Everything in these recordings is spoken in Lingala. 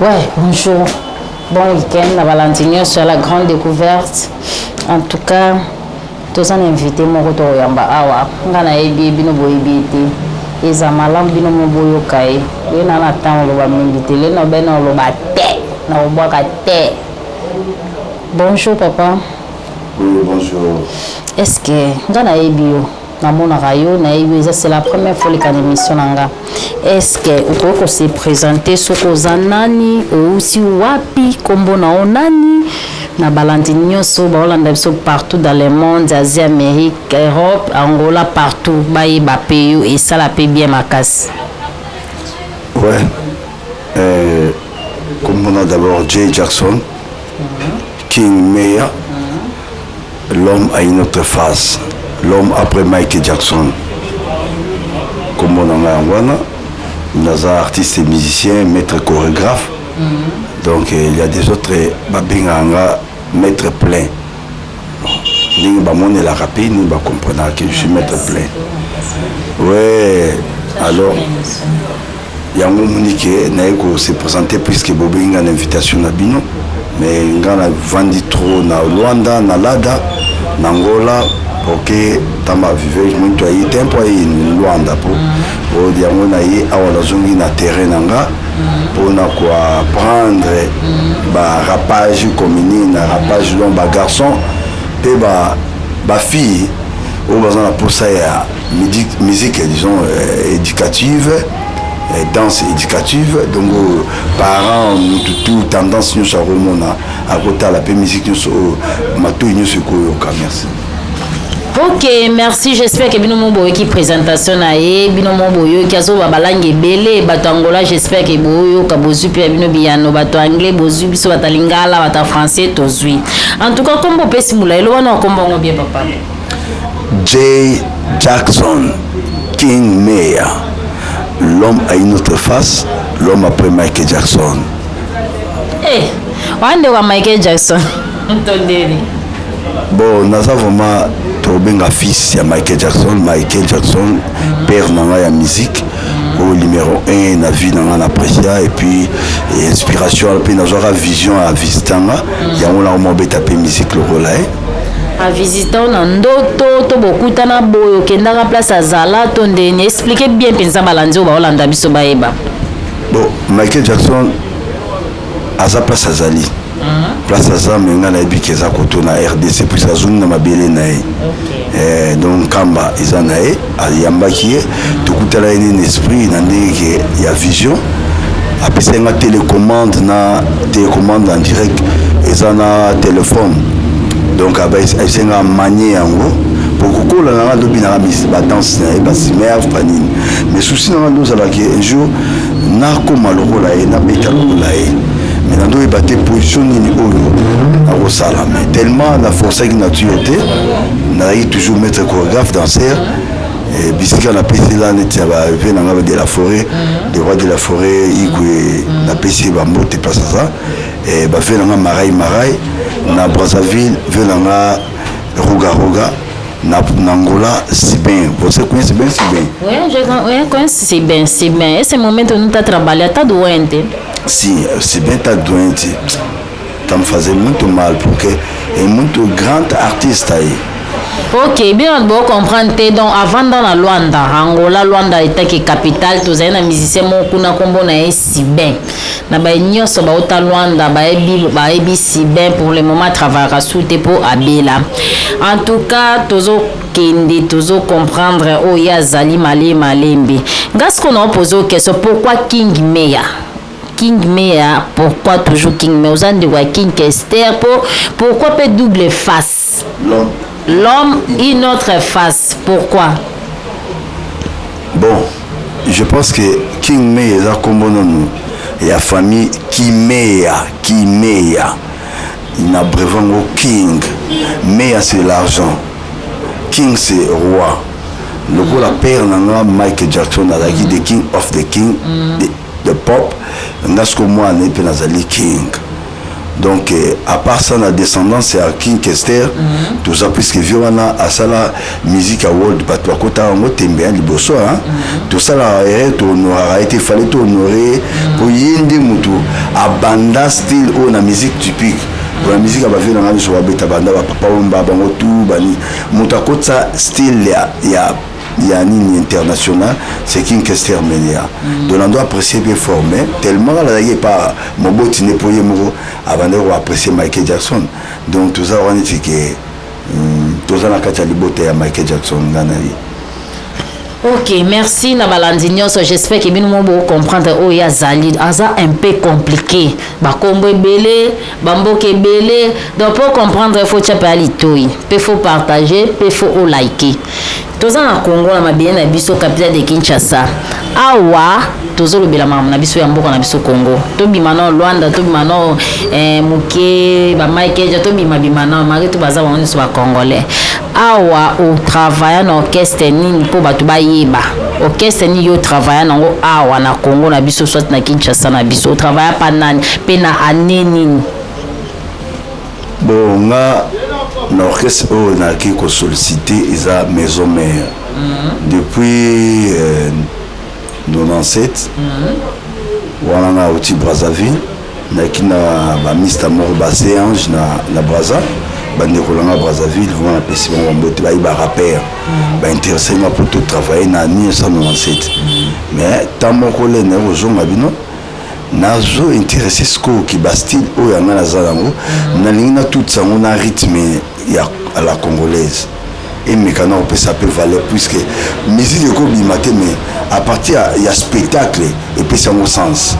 Ouais, bonjour. Bon week-end na balandi nyonso ya la grande découverte. En tout cas, toza na invité moko tokoyamba awa. Nga nayebi ye, bino boyebi ye te. Eza malamu bino mo boyoka ye. Ye na na ntango oloba mingi te. Lelo bene oloba te. Na kobwaka te. Bonjour papa. Oui, bonjour. Est-ce que nga nayebi yo? Namonaka yo, nayebi yo, eza c'est la première fois oleka na émission na nga. Est-ce que okoki kose présenter, soki oza nani, ousi wapi, nkombo na yo nani, na balandi nyonso baolanda biso partout dans le monde, Asie, Amérique, Europe, Angola, partout, bayeba mpe yo, esala mpe bien makasi. Ouais. Comme on a d'abord Jay Jackson, King Meya, l'homme a une autre face, l'homme après Michael Jackson. Comme on a wana, naza artiste et musicien, maître chorégraphe. Donc il y a des autres babenganga maître plein. Ndenge bamonelaka mpe ndenge bacomprenaka que je suis maître plein. Ouais, alors yango omoni ke naye kose présenter puisque bobengi nga na invitation na bino. Mais nga navandi trop na Luanda, na Lada, na Angola, porque tamba vive muito ayi tempo ayi Luanda po yango na ye awa nazongi na terrain na nga mpona koapprendre barapage communi na rapage, donc bagarçon mpe bafille oyo baza na posa ya musique, disons éducative, danse éducative. Donc parent, mutu tout, tendance nyonso akomona, akotala mpe musique nyonso oyo matoi nyonso ekoyoka. Merci. Ok, merci. J'espère que bino mo boyoki présentation na ye, bino mo boyoki azoba balangi ebele. Bato Angola, j'espère que boyoka, bozwi mpe ya bino biyano. Bato anglais bozwi, biso bato lingala, bato français tozwi. En tout cas, kombo opesi molai, eloba na kombo yango bien, papa. Jay Jackson, King Meya, l'homme a une autre face, l'homme après Michael Jackson. Eh, wana ndeko ya Michael Jackson tondeli? Bon, naza vraiment tobenga fils ya Michael Jackson. Michael Jackson, père na ngai ya musique, oyo numéro 1 na vie na ngai na apprécia. Et puis inspiration mpe nazwaka vision ya visitanga yango, nango mobeta mpe musique lokola ye. Avisita na ndoto to bokutana boye, okendaka place azala to ndeni? Explique bien mpenza, balandi oyo baolanda biso bayeba. Bon, Michael Jackson aza place azali, place aza, me ngai nayebi ke eza koto na RDC, puisque azongi na mabele na ye. Donc Nkamba eza na ye, ayambaki ye, tokutana ye nini esprit na ndenge ke ya vision, apesaki nga télécommande, na télécommande en direct eza na téléphone. Donc ayebisaki nga manie yango po kokola na nga, ndobinaka badanse na ye, basimerve, banini. Mais souci na nga nde ozalaki un jour nakóma lokola ye, nabeta lokola ye, mais nandoyeba te position nini oyo nakosala. Mais tellement naforçaki nature te, nazalaki toujours maître chorégraphe, danseur. Bisika napesela neti ya bave na nga de la forêt, le roi de la forêt Igwe, napesi ye bambote place aza. Bave na nga Marai Marai na Brazzaville, ve na nga Roga Roga na Angola, Sibin. Você conhece bem Sibin? Oui, je conheço Sibin, Sibin. Esse momento não está trabalhando, está doente. Sim, Sibin está doente. Está me fazendo muito mal, porque é muito grande artiste aí. Ok, bino bocomprendre te. Donc avanda na Luanda, Angola. Luanda etaki capitale. Tozali na musicien moko kuna, nkombo na ye Sibin. Na baye nyonso bauta Luanda bayebi, bayebi Sibin. Pour le moment travaillaka su te mpo abela. En tout cas tozokende, tozocomprendre oyo ye azali malembe malembe. Nga sikoyo na opose o question: pourquoi King Meya? King Meya, pourquoi toujours King Meya? Oza ndeko ya King Kester po pourquoi mpe double face? L'homme une autre face, pourquoi? Bon, je pense que King Meya eza nkombo nanu ya famille Kimeya. Kimeya na brevet yango King Meya, c'est l'argent, King c'est roi. Lokola père na nga Michael Jackson azalaki the king of the king, the pop, nga siko mwana ye mpe nazali king. Donc à part ça, na descendance ya King Kester, toza, puisque vieux wana asala musique ya world, bato bakota yango tembe ya liboso. Tosalaka erreur, tohonoraka ye te. Fallait tohonorer, po ye nde motu abanda style oyo na musique typique. Na musique ya bavieux na nga nyonso babeta, banda bapapa Wemba, bango tu bani, moto akotisa style ya nini international, c'est King Kester Menia. Donc nando apprécier bien formé, tellement azalaki epa moboti nde, mpo ye moko abandaki koapprécier Michael Jackson. Donc toza wana neti ke toza na kati ya libota ya Michael Jackson, nga na ye. Ok, merci na balandi nyonso. J'espère ke bino mo bocomprendre oyo azali. Aza un peu compliqué, bakombo ebele, bamboka ebele. Donc po comprendre, faut tia mpe ya litoi, mpe faut partager, mpe faut olike. Toza na Congo, na mabele na biso, capitale de Kinshasa. Awa tozolobela makambo na biso ya mboka na biso Congo. Tobima nao Lwanda, tobima nao moke, bamikeja, tobimabima nao mari to baza bango nyonso bacongolais. Awa otravailla na orchestre nini, mpo bato bayeba orchestre nini yo otravailla nango awa na Congo na biso, soit na Kinshasa na biso? Otravailla pa nani mpe na année nini? Bon, nga na orchestre oyo nayaki kosollicite eza Maison Mère depuis 97. Wana nga auti Brazzaville, nayaki na bamista moko baseange na Braza, bandeko nanga Brazzaville. Vraiment napesi bango bambote. Bayi barapper, baintéresse nga mpo totravaille na 1997. Mais temps moko le naye kozonga bino, nazo intéressé sikoyo ki bastyle oyo yanga naza nango, nalingi natutisa yango na rythme ya à la congolaise, emeka na kopesa mpe valeur, puisque musique ekobima te, mais à partir ya spectacle epesi yango sens,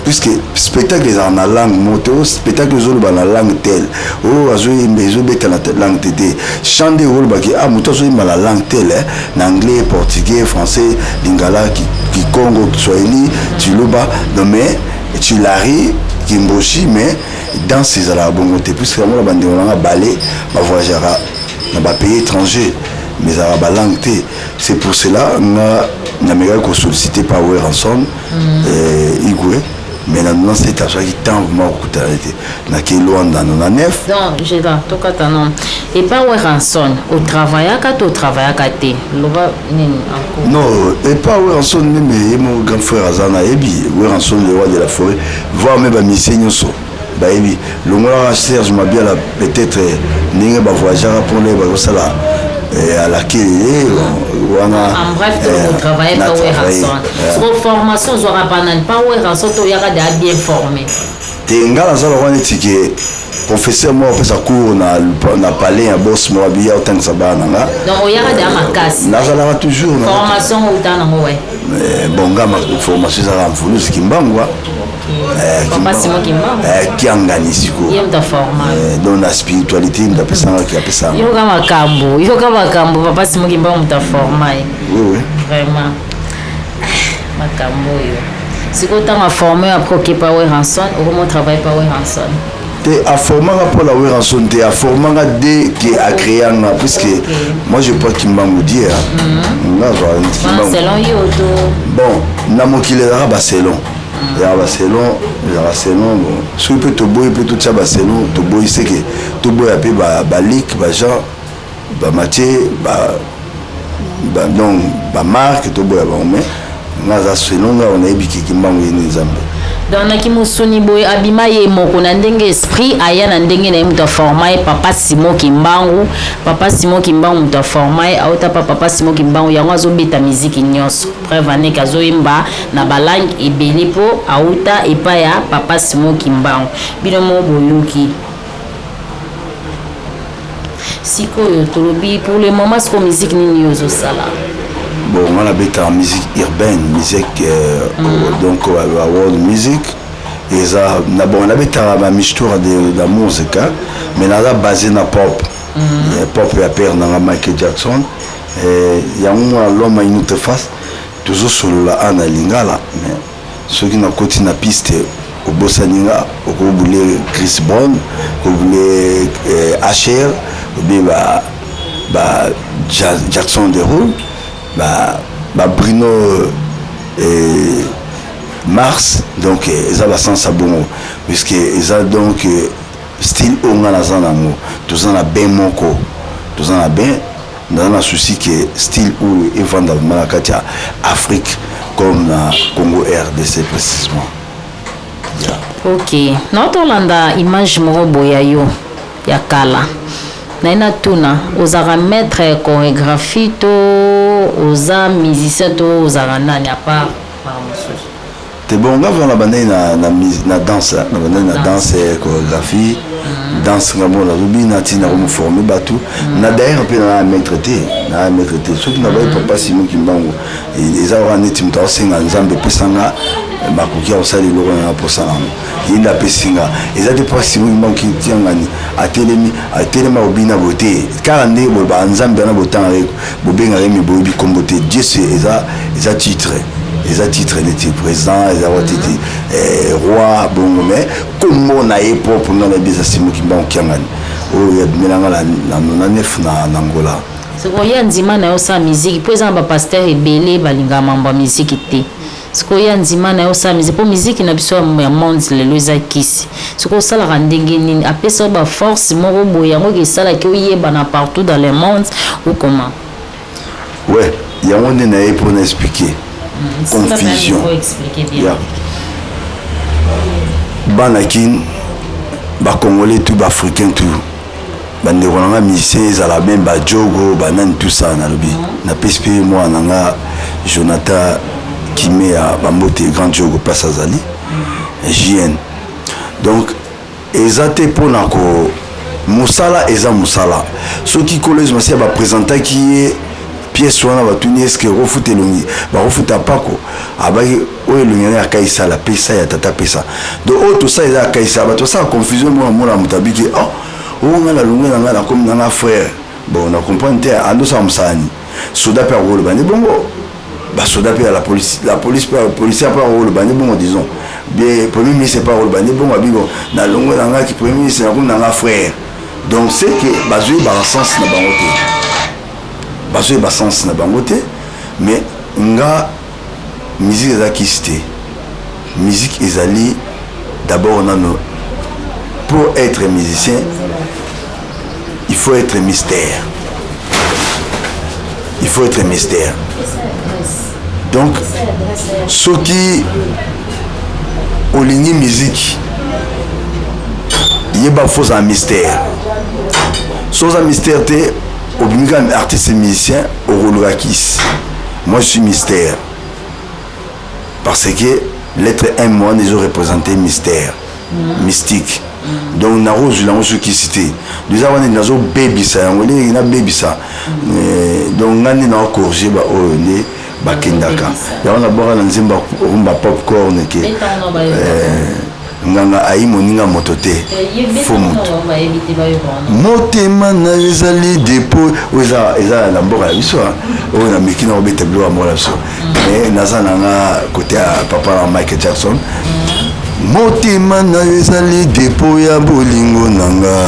puisque spectacle ezalaka na langue moko te. Oyo spectacle ezoloba na langue telle, oyo azoyemba ezobeta na langue te te. Chant nde ekolobaki ah, moto azoyemba na langue telle, na anglais, portugais, français, lingala, kikongo, kiswahili, tshiluba, non mais tshilari, kimboshi. Mais danse ezalaka bongo te, puisque yango na bandeko nanga bale bavoyageaka na bapays étranger, mais ezalaka balangue te. C'est pour cela nga namekaki kosollicite pa Werrason Igwe, mais na 97 azwaki temps vraiment kokutana te. Nakei Lwanda 99. Donc jela tokata non, epa Werrason otravaillaka to otravaillaka te? Loba nini encore? Non, epa Werrason, même ye moko grand frère aza, nayebi Werrason, le roi de la forêt, voire même bamisie nyonso bayebi, longolaka Serge Mabiala peut-être, ndenge bavoyageaka mpona ye bazosala alakelele wana. En bref, otravaille pa Werrason. Siko formation ozwaka pa nani? Pa Werrason to oyaka deya bien formé? Te, nga naza lokwa neti ke professeur moko apesa cours na palais ya boss moko, abiya otangisa bana na nga. Donc oyaka deya makasi? Nazalaka toujours. Formation outa nango we? Bon, nga formation ezalaka mfulusi Kimbangwa. Papa Simon Kimbangu. Kiangani sikoyo. Ye moto aforma. Donc na spiritualité moto apesangaki, apesanga. Yoka makambo, yoka makambo. Papa Simon Kimbangu moto aforma ye? Oui. Vraiment, makambo oyo sikoyo, ntango aforme, après okepa Werrason, okomo travaille pa Werrason? Te, aformanga mpo na Werrason te, aformanga dès ke acréanga, puisque moi je pas Kimbangu die nga azwaka neti Kimbangu. Selon yo to? Bon, na mokili ezalaka baselon, ezalaka baselon, ezalaka selon. Bon, soki mpe toboyi mpe totia baselon, toboyi seke toboya mpe balik, bajean, bamatie, donc bamarke, toboya bango. Mais nga aza selon nga, nayebi ke Kimbangu ye nde Nzambe. Donc naki mosuni boye abima ye moko na ndenge esprit aya na ndenge na ye. Moto aforma ye, papa Simon Kimbangu. Papa Simon Kimbangu moto aforma ye, auta pa papa Simon Kimbangu. Yango azobeta miziki nyonso, preuve aneke azoyemba na balangue ebele, mpo auta epai ya papa Simon Kimbangu. Bino mo boyoki. Sikoyo tolobi pour le moment, sikoyo musique nini yo ozosala? Bon, nga nabetaka musique urbaine, musique donc ba world music eza na. Bon, nabetaka bamistoire de musica, mais naza basé na pop. Pop ya père nanga Michael Jackson. Yango mwana, l'homme à une autre face. Tozosolola a na lingala, mais soki nakoti na piste, obosani nga, okobule Chris Brown, okobule Usher, obe ba Jackson Derulo, ba Bruno. Mars. Donc eza basansa bongo, puisque eza donc style oyo nga naza nango. Toza na bain moko, toza na bain. Naza na souci ke style oyo evanda vraiment na kati ya Afrique, comme na Congo RDC précisément, yeah. Ok, naotolanda image moko boye ya yo ya kala. Naye natuna, ozalaka maître ya chorégraphie to oza musicien to ozalaka nani, à part mosusu? Te, bon, nga vraiment nabandaki na danse. Nabandaki na danse, chorégraphie, danse. Nga bon, nazobina ntina komoforme bato na d'ailleurs mpe na maître te, na maître te. Soki nabayi papa Simon Kimbangu, eza kaka neti moto aosenga Nzambe epesanga makoki ya kosala eloko nanga mposa nango. Ye nde apesi nga. Eza te mpo Simon Kimbangu kitiangani atelemi, atelema kobina boye te. Kaka ndenge bolobaka Nzambe wana, botangaka, bobengaka ye, me boyebi nkombo te. Dieu, eza titre, eza titre neti président, eza wa titi roi bongo, mais kombo na ye propre, nga nayebi eza Simon Kimbangu Kiangani, oyo abimelanga na 99 na Angola. Sikoyo ya ndima na yo osala miziki, mpo eza na bapasteur ebele balingaka mambo ya miziki te. Sikoyo ya ndima na yo osala miziki, mpo miziki na biso ya monde lelo eza kisi. Sikoyo osalaka ndenge nini? Apesa yo baforce moko boye, yango esalaki oyebana partout dans le monde ou comment? Ouais, yango nde na ye mpona expliquer confusion. Yeah. Bana Kine, Bacongolais tout, Baafricain tout, bandeko na nga musicien, ezala même bajogo, banani, tout ça, nalobi napesi mpe mwana na nga Jonathan Kimea bambote, grand jogo, place azali JN. Donc eza te mpona ko mosala, eza mosala. Soki collège Masiya baprésentaki ye pièce wana, batuni: "Est-ce okofuta elongi, bakofuta pako?" Abaki oyo elongi wana ya Kaisala, pesa ya tata, pesa. Donc oyo tosala eza ya Kaisala. Bato basala confusion. Mona, mona moto abiki: "Oh, oyo ngai nalongwe na ngai, nakomi nanga frère." Bon, na comprendre te. Andosala mosala nini? Soda mpe akoloba nde bongo, basoda mpe ya la police, la police mpe, policier mpe akoloba nde bongo. Disons bien, premier ministre mpe akoloba nde bongo, abi: "Bon, nalongwe na ngaki premier ministre, nakomi nanga frère." Donc c'est que bazoyebaka sens na bango te, bazoyeba sens na bango te. Mais nga, musique eza kisi te. Musique ezali d'abord nano, pour être musicien, il faut être mystère, il faut être mystère. Donc soki olingi musique, yeba faut ozala mystère. So oza mystère te, obimi kaka artiste musicien, okoluka kisi. Moi, je suis mystère parce que lettre M wana ezoreprésente mystère, mystique. Donc nakozwila yango soki kisi te. Eza wana nazobebisa yango, ndenge nabebisa. Donc nga nde nakocorriger baoyo nde bakendaka yango. Nabwaka na nzembo rumba popcorn ke nganga ayi moninga moto te, fo moto motema na yo ezali depo. Oyo eza na mboka na biso, oyo na meki na kobeta biloko ya mboka na biso. Mais naza nanga kote ya papa na Michael Jackson. Motema na yo ezali depo ya bolingo na nga.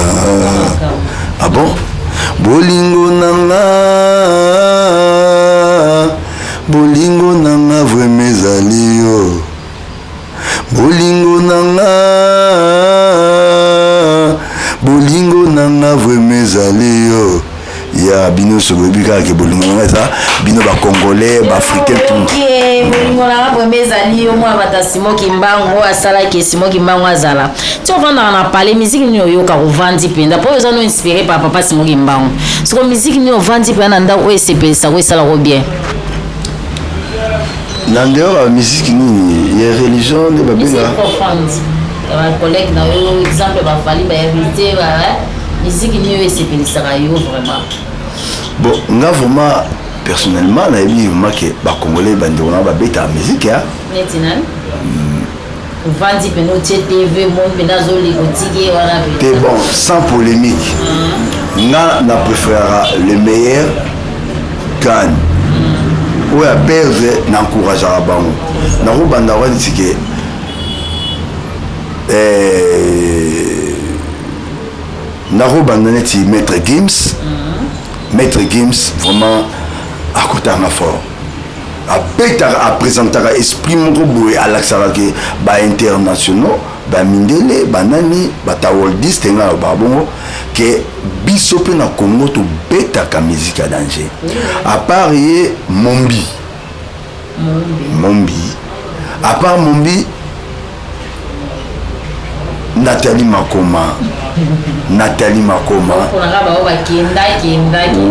Ah bon, bolingo na nga, bolingo na nga vraiment ezali yo, bolingo na nga, bolingo na nga vraiment ezali yo. Ya bino nyonso boyebi kaka ke bolingo na nga eza bino, Bacongolais, Baafricain, tout. Bolingo na nga vraiment ezali yo. Mwana bato ya Simon Kimbangu, oyo asalaki Simon Kimbangu azala ti ovandaka na palais. Musique nini oyoka ovandi mpenza, mpo oyo oza no inspiré par papa Simon Kimbangu? Soko musique nini ovandi mpenza na ndako oyo esepelisaka, oyo esalako bien? Na ndeyoko ya musique nini? Ya religion nde babenga? Bacollègue na yo, exemple baFally, baHéritier, musique nini oyo esepelisaka yo vraiment? Bon, nga vraiment, personnellement, nayebi vraiment ke Bacongolais, bandeko na babetaka musique ya Neti nani ovandi mpena, otie TV, moni mpena azoleka, otiki ye wana? Te, bon, sans polémique, nga na préférera le meilleur gagne. Oyo aperdre, na encourageaka bango. Nakobanda wana neti ke nakobanda neti Maître Gims. Maître Gims vraiment akotanga fort. Abetaka, apresentaka esprit moko boye, alakisaka ke bainternationaux, bamindele, banani, batawoldiste, ngai nalobaka bongo ke biso mpe na Congo tobetaka musique ya danger. À part ye, Mombi, Mombi, à part Mombi, Nathalie Makoma, Nathalie Makoma.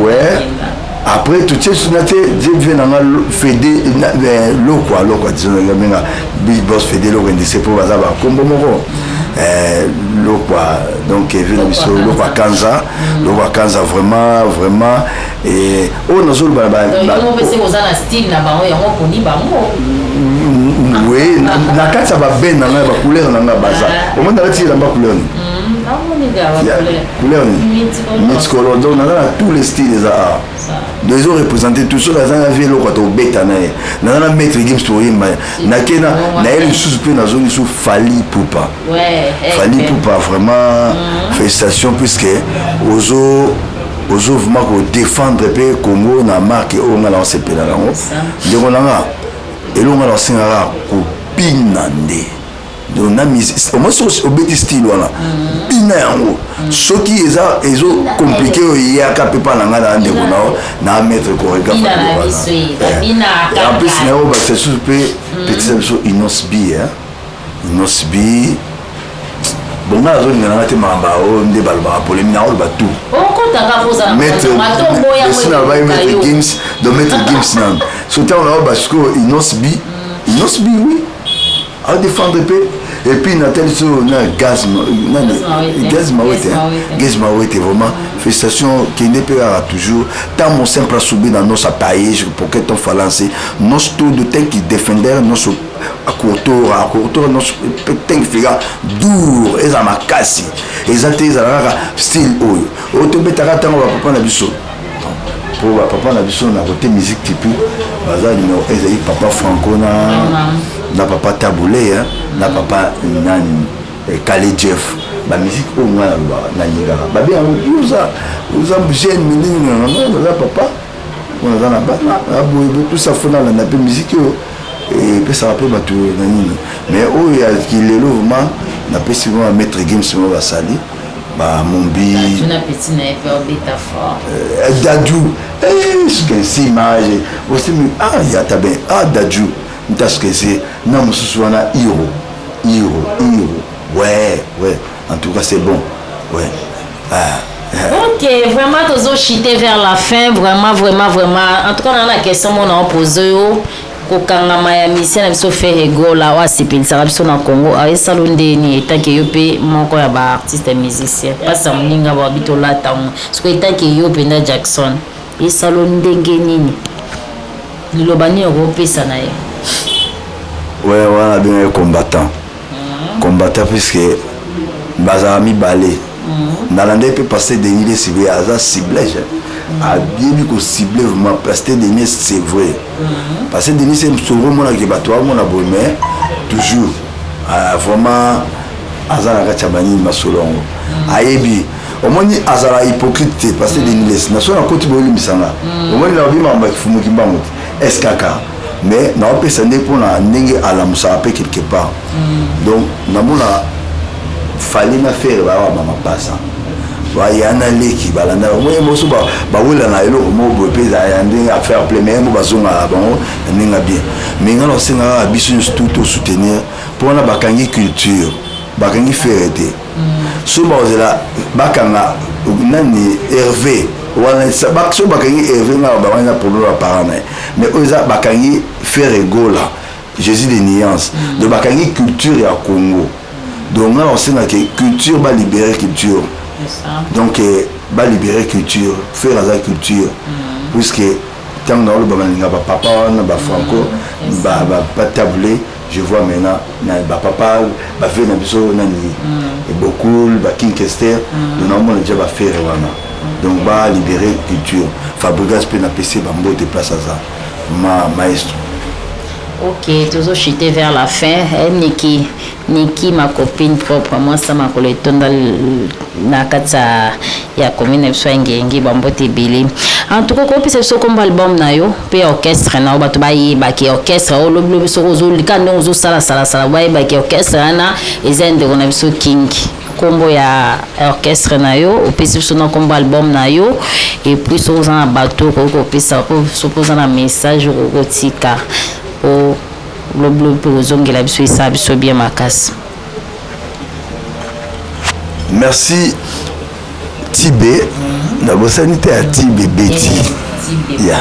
Ouais, après totie suna te vie nanga Fede Lokwa, Lokwa, disons benga Big Boss Fede Lokwa Industrie, mpo baza bakombo moko. Lokwa, donc vie na biso Lokwa Kanza, Lokwa Kanza, vraiment, vraiment. Oyo nazoloba, oza na style na bango, yango poni bango. Oui, na kati ya babene na ngai, bacouleur na ngai baza. Omoni nalati elamba couleur nini? Couleur nini? Multicolore. Donc naza na tous les styles, eza art. Donc ezo représente tout. Soki aza na vie eloko tobeta na ye, naza na Maître Gims, toyemba nake na ye lisusu mpe nazongi lisusu Fally Ipupa. Fally Ipupa, vraiment félicitation, puisque ozo vraiment kodéfendre mpe Congo na marque oyo nga na osepela nango. Ndeko na nga, eloko nga na osengaka, kobina nde. Donc na au moins soki obeti style wana, bina yango. Soki eza ezo compliqué, oyo eyaka mpe mpa na ngai na ndeko na yo na maître chorégraphe. En plus na yo bakisa lisusu mpe petit na biso Innoss'B, Innoss'B. Bon, ngai nazolinga nanga te makambo oyo nde balobaka polémique, naoloba tout. Maître nalobaki Maître Gims, donc Maître Gims nano so ntango naoba sikoyo Innoss'B, Innoss'B, oui, adéfendre mpe. Et puis natali so na Gaz, nani, Gaz Mawete, Gaz Mawete, vraiment félicitations. Kende mpe kaka toujours tamo sempre a subir na nossa país, porque estão falando assim, nós tudo tem que defender nosso a cultura, a cultura nosso tem que ficar duro. Eza makasi, eza te ezala kaka style oyo oyo tobetaka ntango bapapa na biso. Mpo bapapa na biso na côté musique typique baza numéro ezali papa Franco na papa Tabu Ley, na papa nani, Kale Jeff. Bamusique oyo ngai nalobaka, nalingaka babenga oza oza jeune, mais ndenge naza papa mpo naza na bana boye, tout ça, faut nalanda mpe musique oyo epesaka mpe bato na nini. Mais oyo ya kilelo, vraiment napesi vraiment Maître Gims mo basali bamombi. Dadju sukensi image osimi, ah, yata ben, ah, Dadju nta sukensi na mosusu wana, hiro, hiro, hiro, ouais, en tout cas c'est bon, ouais, ah. Ok, vraiment tozochuter vers la fin, vraiment, vraiment, vraiment. En tout cas na na question mona opose yo: kokangama ya musicien na biso Ferre Gola oyo asepelisaka biso na Congo, ayesalo ndeni etanke yo mpe moko ya baartiste musicien? Mpasi ya moninga babi tolata ngo soki etanke yo mpenza Jackson, esalo ndenge nini? Liloba nini okopesa na ye? Ouais, wana abengaki combattant, combattant, puisque bazala mibale. Nalandaki mpe pasteur Denis Lessie, aza ciblage, ayebi kocible vraiment pasteur Denis, c'est vrai. Pasteur Denis soko omonaki bato bamona boye, mais toujours vraiment aza na kati ya banini, masolo yango ayebi. Omoni, azala hypocrite te pasteur Denis Lessie. Na so nakoti boye, olimbisanga, omoni na obima makambo ya kifumuki mbango te skk, mais naopesa nde mpona ndenge alamusaka mpe quelque part. Donc namona Fally na Ferre bawa bamapasa, baya na leki, balanda omoni moso bawelana eloko moko boye mpe ezala ya ndenge affaire play, mais mo bazongaka bango na ndenge ya bien. Mais ngai nasengaka biso nyonso tu tosoutenir mpo wana bakangi culture, bakangi Ferre te. So bakozela bakanga nani, Hervé wana. So bakangi Hervé, nga bango na problème ya parent na ye, mais oyo eza bakangi Ferre Gola, Jésus de nuance. Donc bakangi culture ya Congo. Donc nga nasengaka culture, balibérer culture. Donc balibérer culture, Ferre aza culture, puisque ntango naoloba balinga bapapa wana, bafranco, baTabu Ley, je vois maintenant na bapapa bafe na biso nani, Bokul, baKing Kester. Donc naomona déjà baFerre wana. Donc balibérer culture. Fabregas mpe napesi bambote place aza, ma maestro. Ok, tozochuter vers la fin. Eh, Niki, Niki, ma copine propre, mwasa makolo etonda na kati ya commune na biso ya Ngenge, bambote ebele. En tout cas, okopesa biso kombo album na yo mpe orchestre na yo, bato bayebaki orchestre oyo lobilobi soki ozolika ndenge ozosalasalasala, bayebaki orchestre wana eza ndeko na biso King. Kombo ya orchestre na yo, opesi biso na kombo album na yo, et puis soki oza na bato okoki kopesa, soki oza na message okoki kotika po lobilobi mpe kozongela biso, esala biso bien makasi. Merci Tibe, nabosani te ya Tibe Beti. Ya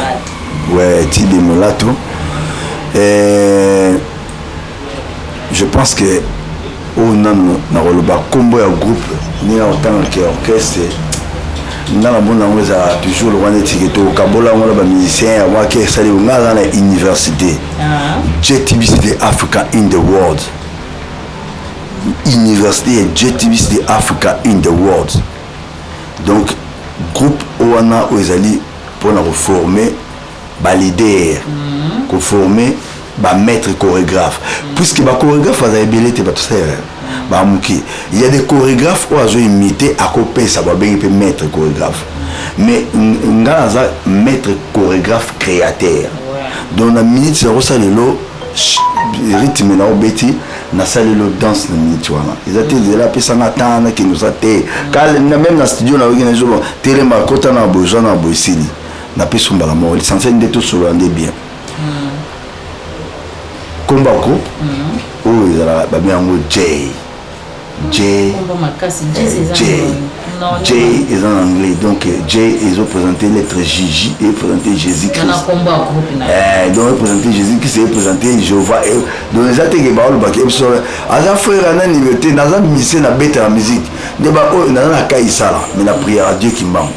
ouais, Tibe Molato. Je pense que oyo nano nakoloba nkombo ya groupe ndenge nakotangaka ya orchestre, nga na mona yango ezalaka toujours lokwa neti ke tokabola yango na bamusicien ya wake. Esali nga aza na université JTBC de Africa in the world, université ya JTBC de Africa in the world. Donc groupe oyo wana oyo ezali mpona koformer baleader, koformer bamaître chorégraphe, puisque bachorégraphe aza ebele te, bato sala bamuke. Il y a des chorégraphes oyo azoimite, akopesa, babengi mpe maître chorégraphe, mais nga naza maître chorégraphe créateur. Donc na minute nakosala lelo rythme na obeti, nasali lelo danse na minute wana, eza te ezela apesanga temps nakende oza te. Même na studio nayoki na jour telema, kota na boye, zwa na boye, esili, napesi mbala moko. L'essentiel nde tosolola nde bien. Komba groupe oyo ezalaka, babengi yango J J J J, eza na anglais. Donc J ezoprésente lettre J, J eprésente Jésus Christ, donc eprésente Jésus Christ, eprésente Jéhovah. Donc eza teke baolobaki biso aza frère anani te, naza musicien, nabetaka musique nde baoyo naza na kai isala, mais na prière à Dieu Kimbangu,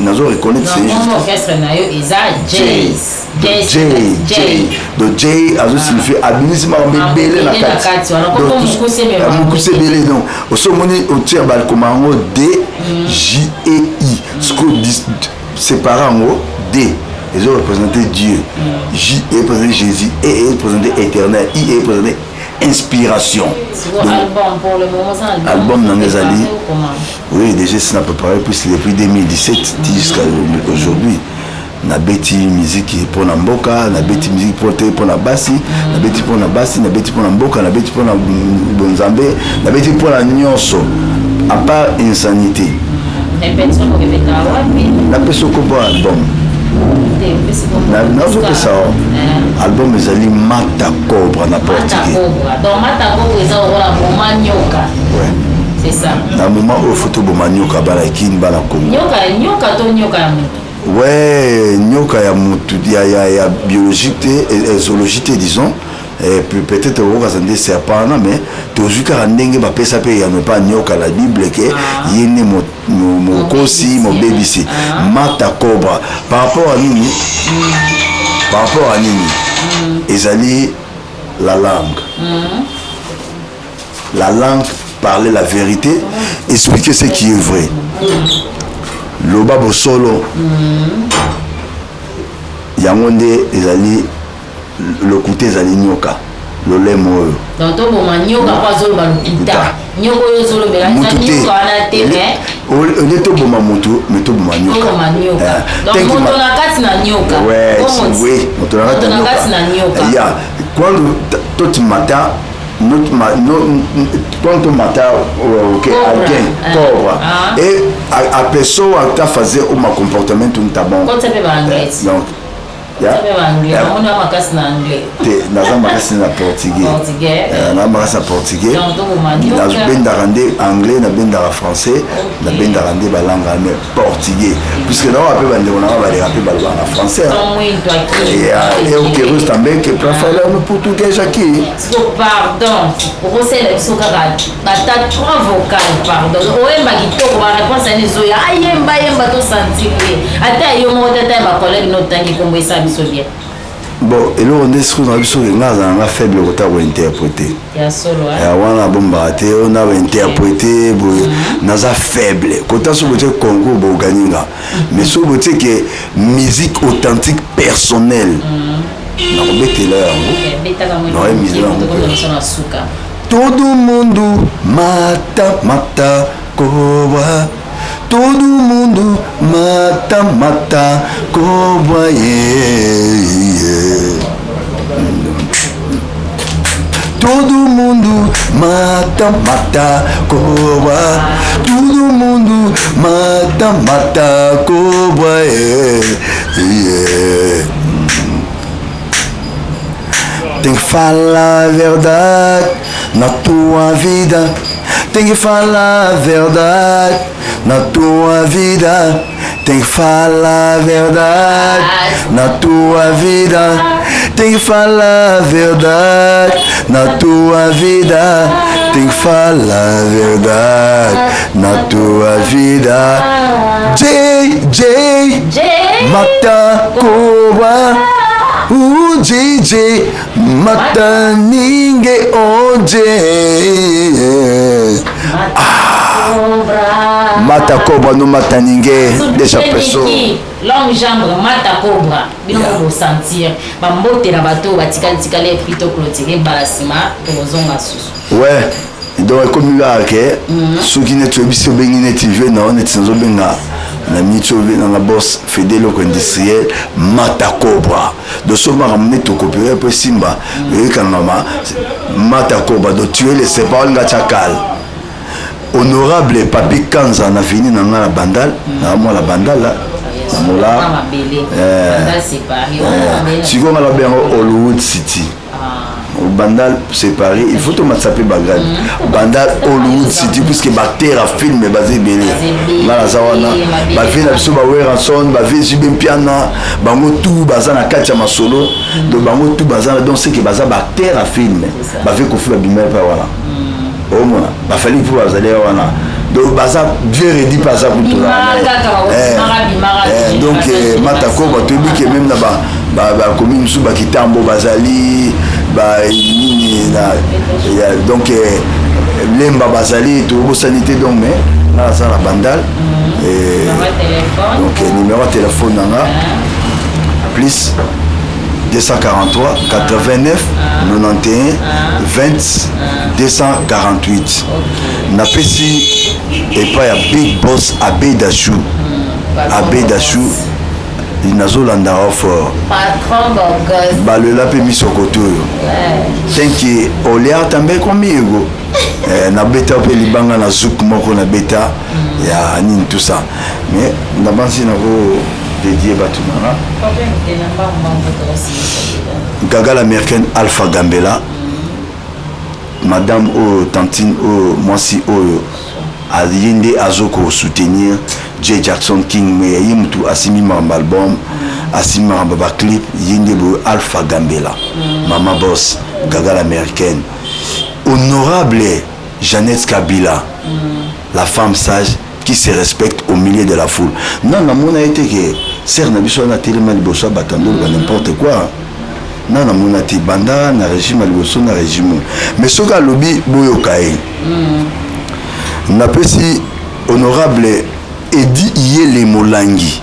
nazo reconnaître. Orchestre na yo eza J. J J. Donc J azosignifie, abimisi makambo ebele na kati, mokuse ebele. Donc oso omoni otia bakoma yango D J E I, siko sépare yango, D ezo représente Dieu, J représente Jésus, E représente éternel, I représente inspiration. Album nanga ezali, oui, déjà c'est préparé, puisque depuis 2017 jusqu'à aujourd'hui nabeti miziki mpona mboka, nabeti miziki mpo te mpona basi, nabeti mpona basi, nabeti mpona mboka, nabeti mpona bonzambe, nabeti mpona nyonso à part insanité. Napesi okombo album, nazopesa album ezali Mata Cobra na portugais. C'est ça. Na moment oyo faut toboma nyoka, bana Kini, bana Kongo. Nyoka to nyoka ya moto? Ouais, nyoka ya motu, ya biologique te, zoologie te, disons. Peut-être okokasa nde serpent wana, mais tozwi kaka ndenge bapesa mpe yano epa nyoka na Bible ke ye nde mokosi, mobebisi. Mata Cobra par rapport à nini? Par rapport à nini? Ezali la langue, la langue, parler la vérité, expliquer ce qui est vrai, loba bosolo. Yango nde ezali lokuta, ezali nyoka, lolemo oyo. Donc toboma nyoka po azoloba lokuta, nyoka oyo ozolobela nyoka wana te, mais nde toboma motu, mais toboma nyoka. Toboma nyoka, donc moto na kati na nyoka. Oui, moto na kati na nyoka. Ya quando to mata no, no, quando matar, okay, alguém, cobra, e a pessoa está a fazer um comportamento não tá bom. Kota mpe baanglais. Donc makasi na anglais. Te, naza makasi na portugais, naza makasi na portugais. Nabendaka nde anglais, nabendaka français, nabendaka nde balanga, mais portugais, puisque naoka mpe bandeko nanga baleka mpe balobaka na français. Eu quero também que para falar no português aqui. Pardon, okosala biso kaka ata trois vocal, pardon. Oyemba kitoko, baréponse ani ezoya, ayemba yemba, tosentir ye, ata yo moko te, ata ya bacollègue no otangi kombo, esala biso bien. Bon, eloko nde soki na biso nga azala nga faible kota kointerpréter. Ya solo? Wana abombaka te, oyo na bainterpréter boye, naza faible kota. Soki botie concours, bogani nga, mais soki botie ke musique authentique personnelle, nakobetela yango. Yango. Todo mundo mata, mata cobra. Todo mundo mata mata cobra yeah, yeah. Todo mundo mata mata cobra. Todo mundo mata mata cobra yeah, yeah. Tem que falar a verdade na tua vida. Tem que falar a verdade na tua vida. Tem que falar a verdade na tua vida. Tem que falar a verdade na tua vida. Tem que falar a verdade na tua vida. J J J Mata Cobra. JJ Mata ninguém onde. Cobra. Mata cobra não mata ninguém. Deixa a pessoa. Longue jambe mata cobra bino Yeah. bosentir bambote na bato oyo batikali-tikali et puis toclôturer mbala nsima tokozonga susu. Ouais, donc ekomi kaka ke soki neti oyebisi obengi neti vie na yo neti nazobenga na miniti oyo nanga boss fede eloko industriel mata cobra. Donc so makambo neti okopere mpo esimba eyekangama mata cobra. Donc tu es le serpent olinga tia kale. Honorable Papi Kanza na vini na nga na Bandal na mwa na Bandal la na mola. Wana mabele. Bandal séparé wana mabele. Sikoyo nga nabenga yango Hollywood City. Bandal séparé, il faut tomatisa mpe bagrade Bandal Hollywood City, puisque baacteur ya film baza ebele. Nga naza wana, bavie na biso baWerrason, bavie JB Mpiana, bango tu baza na kati ya masolo. Donc bango tu baza na, donc seke baza baacteur ya film. Bavie Kofi babima mpe wana, omona baFally mpo bazali wana. Donc baza vieux redi mpe aza kutu. Bimaka kaka, bimaka, bimaka, Donc génération, matako génération. Bato oyebi ke même na bacommune mosusu bakitambo bazali nini na donc Lemba bazali, tobosani te. Donc mais nga naza na Bandal. Numéro ya téléphone. Donc numéro ya téléphone na nga plus 243 89 91 20 248. Napesi epai ya big boss Abe Dashu. Abe Dashu, nazolandaka fort. Patron bogos. Balela mpe misokoto oyo tenke oliar também comigo. Nabeta mpe libanga na zouk moko, nabeta ya nini, tout ça. Mais nabanzi nako dédié bato nanga. Problème te, na mbangu mbangu tokosilisa. Gaga l'Américaine, Alpha Gambela, madame oyo, tantine oyo, mwasi oyo ye nde azokosoutenir J Jackson King. Me ye mutu asimbi makambo album, asimbi makambo baclip, ye nde boye Alpha Gambela, mama boss Gaga l'Américaine. Honorable Jeannette Kabila, la femme sage qui se respecte au milieu de la foule. Non, namona ye te ke sere na biso wana atelema liboso ya bato andoloba n'importe quoi. Na namona te banda na régime ya liboso na régime oyo. Mais soki alobi boyoka ye. Napesi honorable Edi Iyele Molangi.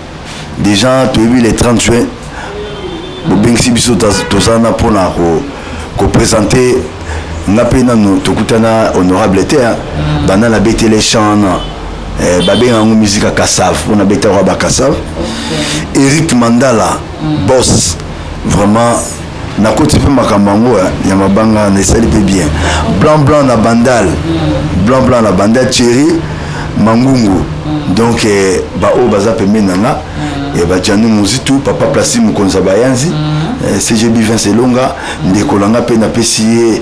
Déjà toyebi le 30 juin bobengisi biso, toza na mpona koprésenter. Nga mpe nano tokutana honorable te, hein. Banda nabetele chant wana, babenga yango musique ya kasave, mpona betaka bakasave. Eric Mandala boss, vraiment nakoti mpe makambo yango ya mabanga na esali mpe bien. Blanc blanc na Bandal, blanc blanc na Bandal, Thierry Mangungu. Donc baoyo baza pembeni na nga, bajanu Mozitu, papa Plasi, mokonzi ya bayanzi, CGB Vince Elonga, ndeko na nga mpe napesi ye,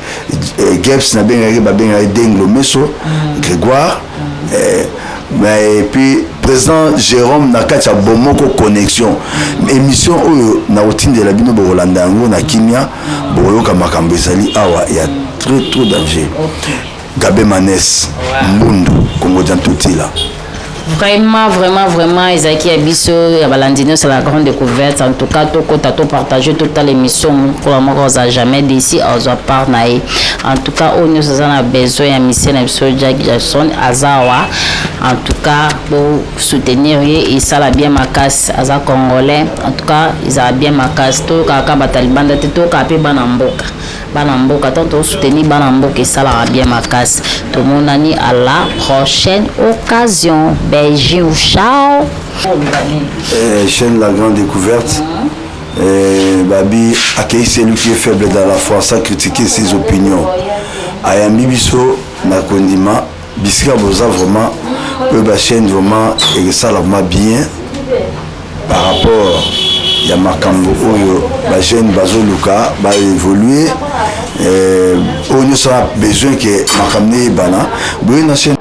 Geps nabengaki, babengaki Denglo Meso Grégoire. Mais et puis président Jérôme na kati ya Bomoko Connexion, émission oyo nakotindela bino, bokolanda yango na kimia, bokoyoka makambo ezali awa ya très trop danger. Gabe Manes Mbundu Kongo Diantotila. Vraiment, vraiment, vraiment, ezalaki ya biso ya balandi nyonso la grande découverte. En tout cas tokota, topartage, totala émission mokolo moko, oza jamais déçu, azwa part na ye. En tout cas oyo nyonso aza na besoin ya musicien na biso Jack Jackson aza awa. En tout cas bosoutenir ye, esala bien makasi, aza congolais. En tout cas ezala bien makasi, toyokaka bato ya libanda te, toyokaka mpe bana mboka, bana mboka. Tant tosoutenir bana mboka esalaka bien makasi. Tomonani à la prochaine occasion. Beijinho, ciao. Chaîne La Grande Découverte. Babi accueille celui qui est faible dans la foi sans critiquer ses opinions. Ayambi biso na kondima bisika boza vraiment oyo bachaîne vraiment ekesala vraiment bien par rapport ya makambo oyo bajeune bazoluka baévolue, oyo nyonso a besoin ke makambo neyebana boye na chaîne.